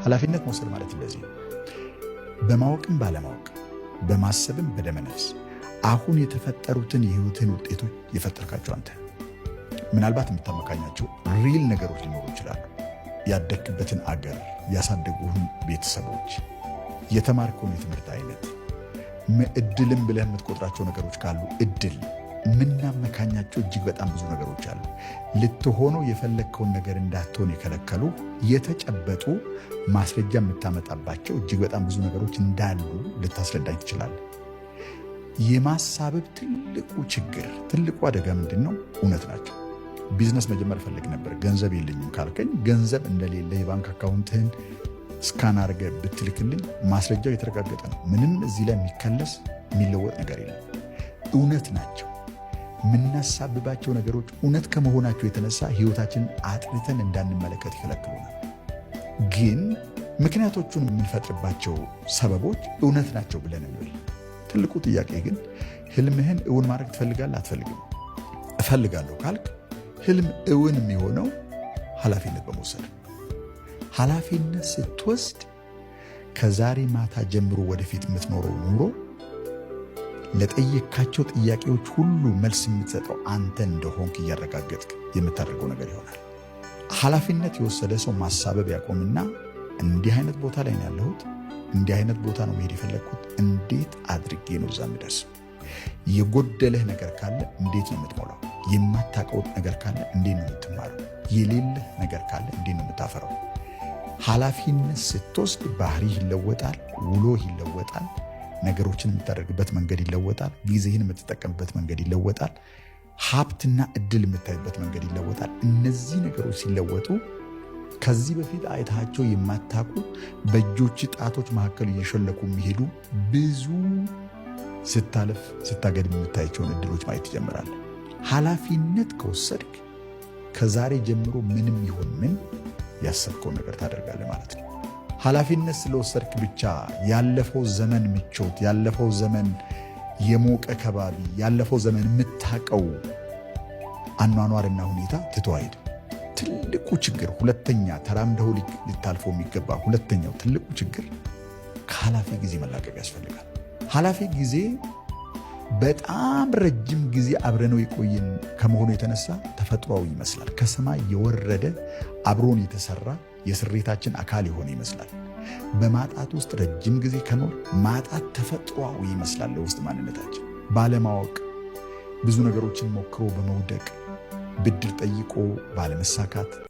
ኃላፊነት መውሰድ ማለት እንደዚህ ነው። በማወቅም ባለማወቅ፣ በማሰብም በደመነፍስ አሁን የተፈጠሩትን የህይወትን ውጤቶች የፈጠርካቸው አንተ። ምናልባት የምታመካኛቸው real ነገሮች ሊኖሩ ይችላሉ። ያደግክበትን አገር፣ ያሳደጉህን ቤተሰቦች፣ የተማርከውን የትምህርት አይነት፣ እድልም ብለህ የምትቆጥራቸው ነገሮች ካሉ እድል፣ የምናመካኛቸው እጅግ በጣም ብዙ ነገሮች አሉ። ልትሆነው የፈለግከውን ነገር እንዳትሆን የከለከሉ የተጨበጡ ማስረጃ የምታመጣባቸው እጅግ በጣም ብዙ ነገሮች እንዳሉ ልታስረዳኝ ትችላለህ። የማሳበብ ትልቁ ችግር፣ ትልቁ አደጋ ምንድን ነው? እውነት ናቸው። ቢዝነስ መጀመር እፈልግ ነበር፣ ገንዘብ የለኝም ካልከኝ፣ ገንዘብ እንደሌለ የባንክ account ህን scan አድርገህ ብትልክልኝ ማስረጃው የተረጋገጠ ነው። ምንም እዚህ ላይ የሚከለስ የሚለወጥ ነገር የለም። እውነት ናቸው። የምናሳብባቸው ነገሮች እውነት ከመሆናቸው የተነሳ ህይወታችንን አጥርተን እንዳንመለከት ይከለክሉናል። ግን ምክንያቶቹን የምንፈጥርባቸው ሰበቦች እውነት ናቸው ብለን እንበል። ትልቁ ጥያቄ ግን ህልምህን እውን ማድረግ ትፈልጋለህ አትፈልግም? እፈልጋለሁ ካልክ ህልም እውን የሚሆነው ኃላፊነት በመውሰድ። ኃላፊነት ስትወስድ ከዛሬ ማታ ጀምሮ ወደፊት የምትኖረው ኑሮ ለጠየካቸው ጥያቄዎች ሁሉ መልስ የምትሰጠው አንተ እንደሆንክ እያረጋገጥክ የምታደርገው ነገር ይሆናል። ኃላፊነት የወሰደ ሰው ማሳበብ ያቆምና እንዲህ አይነት ቦታ ላይ ነው ያለሁት፣ እንዲህ አይነት ቦታ ነው መሄድ የፈለግኩት፣ እንዴት አድርጌ ነው እዛ የምደርሰው? የጎደለህ ነገር ካለ እንዴት ነው የምትሞላው? የማታውቀው ነገር ካለ እንዴት ነው የምትማረው? የሌለህ ነገር ካለ እንዴት ነው የምታፈራው? ኃላፊነት ስትወስድ ባህሪህ ይለወጣል፣ ውሎህ ይለወጣል፣ ነገሮችን የምታደርግበት መንገድ ይለወጣል፣ ጊዜህን የምትጠቀምበት መንገድ ይለወጣል፣ ሀብትና እድል የምታይበት መንገድ ይለወጣል። እነዚህ ነገሮች ሲለወጡ ከዚህ በፊት አይታቸው የማታውቁ በእጆች ጣቶች መካከል እየሾለኩ የሚሄዱ ብዙ ስታልፍ ስታገድም የምታያቸውን እድሎች ማየት ትጀምራለህ። ኃላፊነት ከወሰድክ ከዛሬ ጀምሮ ምንም ይሁን ምን ያሰብከውን ነገር ታደርጋለህ ማለት ነው። ኃላፊነት ስለወሰድክ ብቻ ያለፈው ዘመን ምቾት፣ ያለፈው ዘመን የሞቀ ከባቢ፣ ያለፈው ዘመን የምታውቀው አኗኗርና ሁኔታ ትቶ አይሄድም። ትልቁ ችግር፣ ሁለተኛ ተራምደው ልታልፈው የሚገባ ሁለተኛው ትልቁ ችግር ከኃላፊ ጊዜ መላቀቅ ያስፈልጋል። ኃላፊ ጊዜ በጣም ረጅም ጊዜ አብረነው የቆየን ከመሆኑ የተነሳ ተፈጥሯዊ ይመስላል። ከሰማይ የወረደ አብሮን የተሰራ የስሪታችን አካል የሆነ ይመስላል። በማጣት ውስጥ ረጅም ጊዜ ከኖር ማጣት ተፈጥሯዊ ይመስላል ለውስጥ ማንነታችን። ባለማወቅ ብዙ ነገሮችን ሞክሮ በመውደቅ፣ ብድር ጠይቆ ባለመሳካት፣